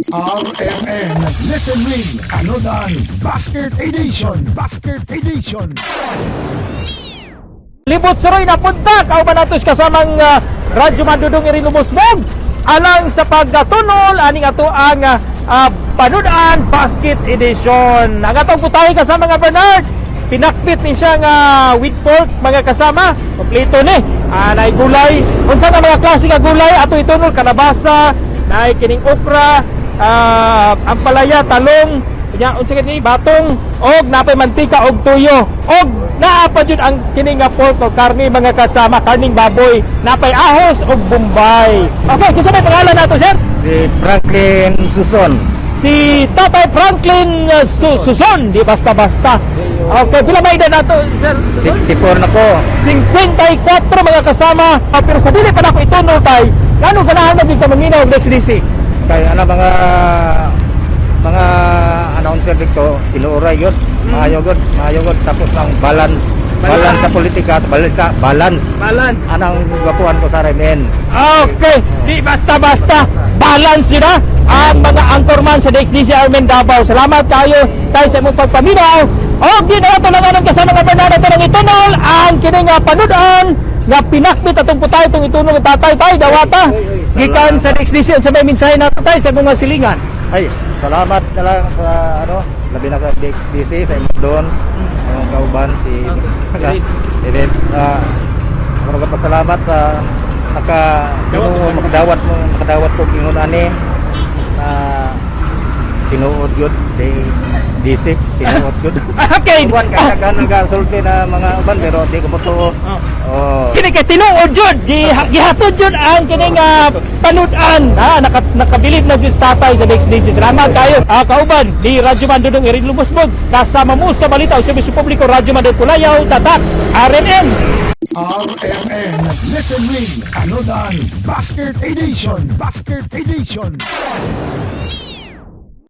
RMN Listen Ring Panood-an Basket Edition. Basket Edition. Libot Suroy napunta kauban nato kasamang Radyo Man Dudong Irin Lumusmog alang sa pagkatunol aning ato ang Panood-an Basket Edition. Ang atong putahe, kasama nga Bernard, pinakbit ni siya nga with pork, mga kasama. Kompleto ni. Naay gulay. Unsa nga mga klase nga gulay ato itunol? Kalabasa, naay kining okra, ampalaya, talong, nya unsa kini, batong, og napay mantika og tuyo. Og naa pa jud ang kini nga pork o karne, mga kasama, karning baboy. Napay ahos og bombay. Okay, kinsa may pangalan nato, sir? Si Franklin Suson. Si Tatay Franklin Suson, di basta-basta. Okay, pila may edad nato, sir? Suson? 64 na ko. 54, mga kasama. Ah, pero sa dili pa nako itunol, tay, ngano ganahan na jud ka maminaw og DXDC? Kay ano, mga announcer dito, tinuoray yun. Maayo gud, maayo gud, tapos ang balance, balance sa politika, balita, balance. Balance. Anang gapuan ko sa RMN. Okay, di basta-basta. Balance yun ah, ang mga anchorman sa DXDC Armen Davao. Salamat kayo tayo sa imong pagpaminaw. O ginawa to lang ang kasama nga Bernardo ito ng itunol ang kini nga panood-an nga pinakbit atong putay itong itunol ng tatay tay dawata. Gikan sa DXDC, unsa may mensahe nato, tay, sa imong mga silingan? Ay, salamat na lang sa ano, labi na sa DXDC, sa imong doon, imong kauban si Irene. Ako pasalamat sa naka tinuod makadawat mo, makadawat ko ingon ani na tinuod yun di DC tinuod yun. Uban kay daghan nagasulti na mga uban pero di ko motuo. Oh. Kini kay tinuod jud, gihatod jud ang kini nga panood-an ha, nakabilib na jud sa tatay sa DXDC. Salamat kayo. Ah, kauban ni Radyo Man Dudong Erin Lumusmog, kasama mo sa balita o serbisyo publiko, Radyo Man Dudong Kulayaw, Tatak RMN. RMN Listen Ring Panood-an Basket Edition. Basket Edition.